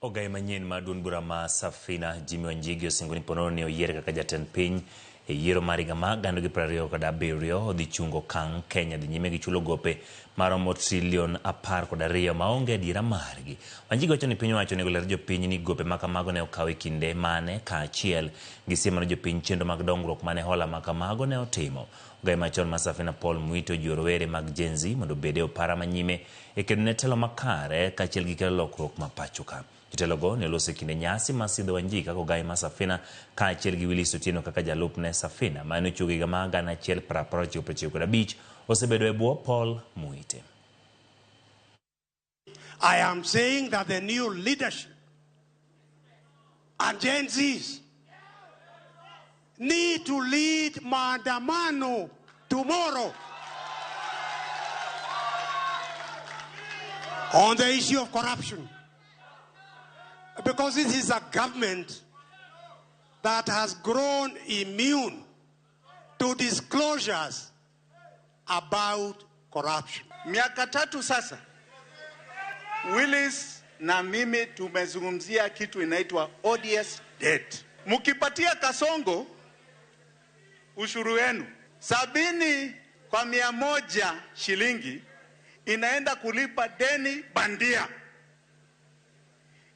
Ogai manyien mar duond bura ma Safina Jimmy Wanjigi osingo ni ponono ni oyiere kaka jatend piny e yiero mar higa mar 2027 odhi chungo okang' Kenya dhi nyime gi chulo gope maromo trilion 12 maonge adiera margi. Wanjigi wacho ni piny owacho onego ler jopiny ni gope ma kamago ne okaw e kinde mane kaachiel gi siemo ne jopiny chenro mag dongruok mane hola ma kamago ne otimo. Ogai machon ma Safina Paul Mwite ojiwo rowere mag Gen Z mondo obed e opara manyime e kedo ne telo makare kaachiel gi kelo lokruok ma pacho ka. Jotelogo ne oloso e kinde nyasi mar sidho Wanjigi kaka ogai ma Safina kaachiel gi Willis Otieno kaka jalupne Safina mane ochuogo higa mar 1995 osebedo e bwo Paul Muite. I am saying that the new leadership and Gen Zs need to lead maandamano tomorrow on the issue of corruption. Because this is a government that has grown immune to disclosures about corruption. Miaka tatu sasa, Willis na mimi tumezungumzia kitu inaitwa odious debt. Mkipatia Kasongo ushuru wenu 70 kwa 100 shilingi inaenda kulipa deni bandia,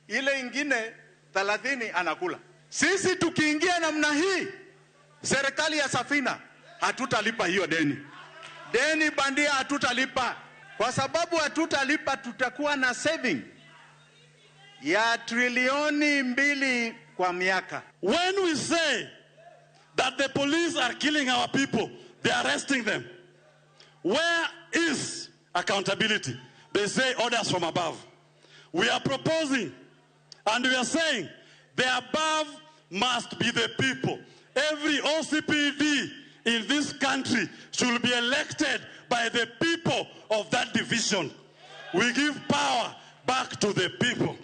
ile ingine 30 anakula. Sisi tukiingia namna hii, serikali ya Safina hatutalipa hiyo deni. Deni bandia hatutalipa, kwa sababu hatutalipa, tutakuwa na saving ya trilioni 2 kwa miaka. When we say that the police are killing our people, they are arresting them. Where is accountability? They say orders from above. We are proposing and we are saying the above must be the people. Every OCPD in this country should be elected by the people of that division. We give power back to the people.